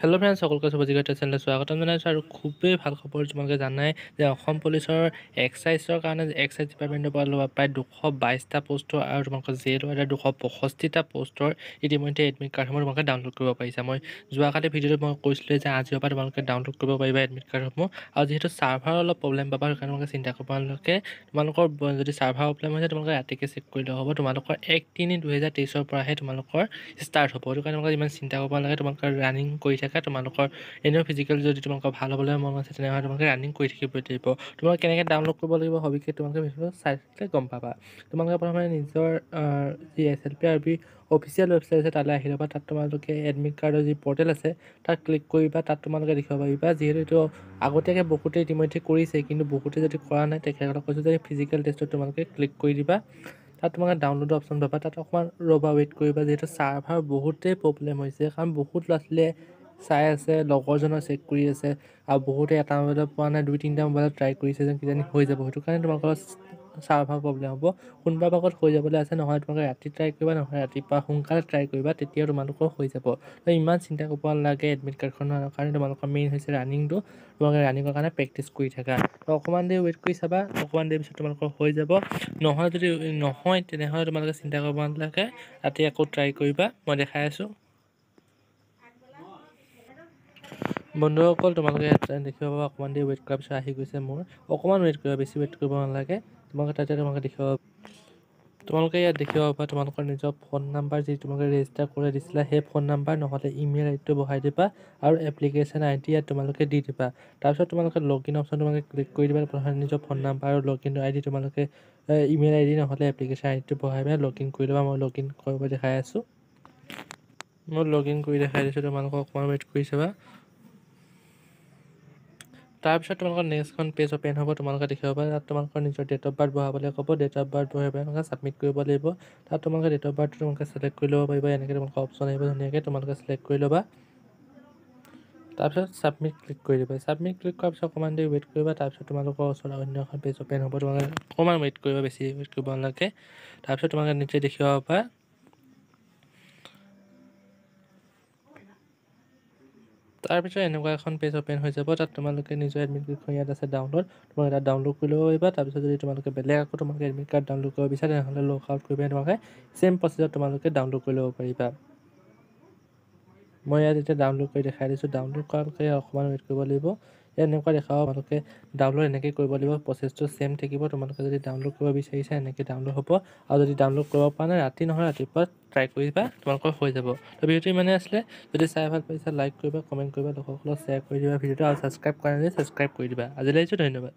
Hello' friends, সকলোকে শুভজিগত চেনেলত স্বাগতম জনাইছোঁ। আৰু খুবেই ভাল খবৰ, তোমালোকে জানাই যে অসম পুলিচৰ এক্সাইজৰ কাৰণে এক্সাইজ ডিপাৰ্টমেণ্টৰ পৰা লোৱা প্ৰায় 222টা পষ্টৰ আৰু তোমালোকৰ জেল ৱাৰ্ডাৰ 265টা পষ্টৰ ইতিমধ্যে এডমিট কাৰ্ডসমূহ তোমালোকে ডাউনলোড কৰিব পাৰিছা। মই যোৱাকালি ভিডিঅ'টোত মই কৈছিলোঁ যে আজিৰ পৰা তোমালোকে ডাউনলোড কৰিব পাৰিবা এডমিট কাৰ্ডসমূহ। আৰু যিহেতু ছাৰ্ভাৰৰ অলপ প্ৰব্লেম পাবা, সেইকাৰণে তোমালোকে চিন্তা কৰিব নালাগে। তোমালোকৰ যদি ছাৰ্ভাৰ প্ৰব্লেম হৈছে, তোমালোকে ৰাতিকে চেক কৰিলেও হ'ব। তোমালোকৰ 1/3/2023ৰ পৰাহে তোমালোকৰ ষ্টাৰ্ট হ'ব। সেইটো কাৰণে তোমালোকে ইমান চিন্তা কৰিব নালাগে। তোমালোকে ৰানিং কৰি থাকা। তোমালোকৰ এনেও ফিজিকেল যদি তোমালোকৰ ভাল হ'বলৈ মন আছে, তেনেহ'লে তোমালোকে ৰানিং কৰি থাকিব লাগিব। তোমালোকে কেনেকৈ ডাউনলোড কৰিব লাগিব সবিশেষ তোমালোকে ভিডিঅ'টো চাই থাকিলে গম পাবা। তোমালোকে প্ৰথমে নিজৰ যি SLPRB official website আছে তালৈ আহি ল'বা। তাত তোমালোকে এডমিট কাৰ্ডৰ যি পৰ্টেল আছে তাত ক্লিক কৰিবা। তাত তোমালোকে দেখিব পাৰিবা, যিহেতু এইটো আগতীয়াকৈ বহুতে ইতিমধ্যে কৰিছে, কিন্তু বহুতে যদি কৰা নাই তেখেতসকলক কৈছোঁ যে ফিজিকেল টেষ্টত তোমালোকে ক্লিক কৰি দিবা। তাত তোমালোকে ডাউনলোড অপশ্যন পাবা। তাত অকণমান ৰ'বা, ৱেইট কৰিবা, যিহেতু ছাৰ্ভাৰ বহুতেই প্ৰব্লেম হৈছে। কাৰণ বহুত ল'ৰা ছোৱালীয়ে চাই আছে, লগৰজনৰ চেক কৰি আছে, আৰু বহুতে এটা মোবাইলত পোৱা নাই, 2-3টা মোবাইলত ট্ৰাই কৰিছে যেন কিজানি হৈ যাব। সেইটো কাৰণে তোমালোকৰ ছাৰ্ভাৰ প্ৰব্লেম হ'ব। কোনোবা ভাগত হৈ যাবলৈ আছে, নহয় তোমালোকে ৰাতি ট্ৰাই কৰিবা, নহয় ৰাতিপুৱা সোনকালে ট্ৰাই কৰিবা, তেতিয়াও তোমালোকৰ হৈ যাব। তো ইমান চিন্তা কৰিব নালাগে এডমিট কাৰ্ডখনৰ কাৰণে। তোমালোকৰ মেইন হৈছে ৰানিংটো, তোমালোকে ৰানিঙৰ কাৰণে প্ৰেক্টিছ কৰি থাকা। তো অকণমান দেৰি ৱেইট কৰি চাবা, অকণমান দেৰি পিছত তোমালোকৰ হৈ যাব। নহয় যদি নহয় তেনেহ'লে তোমালোকে চিন্তা কৰিব নালাগে, ৰাতি আকৌ ট্ৰাই কৰিবা। মই দেখাই আছোঁ বন্ধুসকল, তোমালোকে ইয়াত দেখিব পাবা। অকণমান দেৰি ৱেইট কৰাৰ পিছত আহি গৈছে মোৰ। অকণমান ৱেইট কৰিবা, বেছি ৱেইট কৰিব নালাগে। তোমালোকে তাতে তোমালোকে দেখিব, তোমালোকে ইয়াত দেখিব পাবা তোমালোকৰ নিজৰ ফোন নাম্বাৰ যি তোমালোকে ৰেজিষ্টাৰ কৰি দিছিলা সেই ফোন নাম্বাৰ নহ'লে ইমেইল আই ডিটো বহাই দিবা আৰু এপ্লিকেশ্যন আই ডি ইয়াত তোমালোকে দি দিবা। তাৰপিছত তোমালোকে লগ ইন অপশ্যন তোমালোকে ক্লিক কৰি দিবা। প্ৰথমে নিজৰ ফোন নাম্বাৰ আৰু লগ ইন আই ডি তোমালোকে ইমেইল আই ডি নহ'লে এপ্লিকেশ্যন আই ডিটো বহাই পেলাই লগ ইন কৰি ল'বা। মই লগ ইন কৰিব দেখাই আছোঁ, মই লগ ইন কৰি দেখাই দিছোঁ তোমালোকক। অকণমান ৱেইট কৰি চাবা। তাৰপিছত তোমালোকৰ নেক্সটখন পেজ অ'পেন হ'ব, তোমালোকে দেখিব পাবা। তাত তোমালোকৰ নিজৰ ডেট অফ বাৰ্থ বহাবলৈ ক'ব। ডেট অফ বাৰ্থ বহাই পেলাই তোমালোকে ছাবমিট কৰিব লাগিব। তাত তোমালোকে ডেট অফ বাৰ্থটো তোমালোকে ছিলেক্ট কৰি ল'ব পাৰিবা। এনেকৈ তোমালোকৰ অপশ্যন আহিব, ধুনীয়াকৈ তোমালোকে ছিলেক্ট কৰি ল'বা। তাৰপিছত ছাবমিট ক্লিক কৰি দিবা। ছাবমিট ক্লিক কৰাৰ পিছত অকণমান দেৰি ৱেইট কৰিবা। তাৰপিছত তোমালোকৰ ওচৰত অন্য এখন পেজ অ'পেন হ'ব, তোমালোকে অকণমান ৱেইট কৰিবা, বেছি ৱেইট কৰিব নালাগে। তাৰপিছত তোমালোকে নিজে দেখিব পাবা। তাৰপিছত এনেকুৱা এখন পেজ অ'পেন হৈ যাব। তাত তোমালোকে নিজৰ এডমিট কাৰ্ডখন ইয়াত আছে ডাউনলোড, তোমালোকে তাত ডাউনলোড কৰি ল'ব পাৰিবা। তাৰপিছত যদি তোমালোকে বেলেগ আকৌ তোমালোকে এডমিট কাৰ্ড ডাউনলোড কৰিব বিচাৰা, তেনেহ'লে লগ আউট কৰি পেলাই তোমালোকে ছেইম প্ৰচেছত তোমালোকে ডাউনলোড কৰি ল'ব পাৰিবা। মই ইয়াত এতিয়া ডাউনলোড কৰি দেখাই দিছোঁ। ডাউনলোড কৰালৈকে অকণমান ৱেইট কৰিব লাগিব। এনেকুৱা দেখাব, তোমালোকে ডাউনলোড এনেকৈ কৰিব লাগিব, প্ৰচেছটো ছেইম থাকিব। তোমালোকে যদি ডাউনলোড কৰিব বিচাৰিছা এনেকৈ ডাউনলোড হ'ব। আৰু যদি ডাউনলোড কৰিব পৰা নাই, ৰাতি নহয় ৰাতিপুৱা ট্ৰাই কৰিবা, তোমালোকৰ হৈ যাব। তো ভিডিঅ'টো ইমানেই আছিলে। যদি চাই ভাল পাইছা লাইক কৰিবা, কমেণ্ট কৰিবা, লোকসকলক শ্বেয়াৰ কৰি দিবা ভিডিঅ'টো, আৰু ছাবস্ক্ৰাইব কৰা নাই ছাবস্ক্ৰাইব কৰি দিবা। আজিলৈ আহিছোঁ, ধন্যবাদ।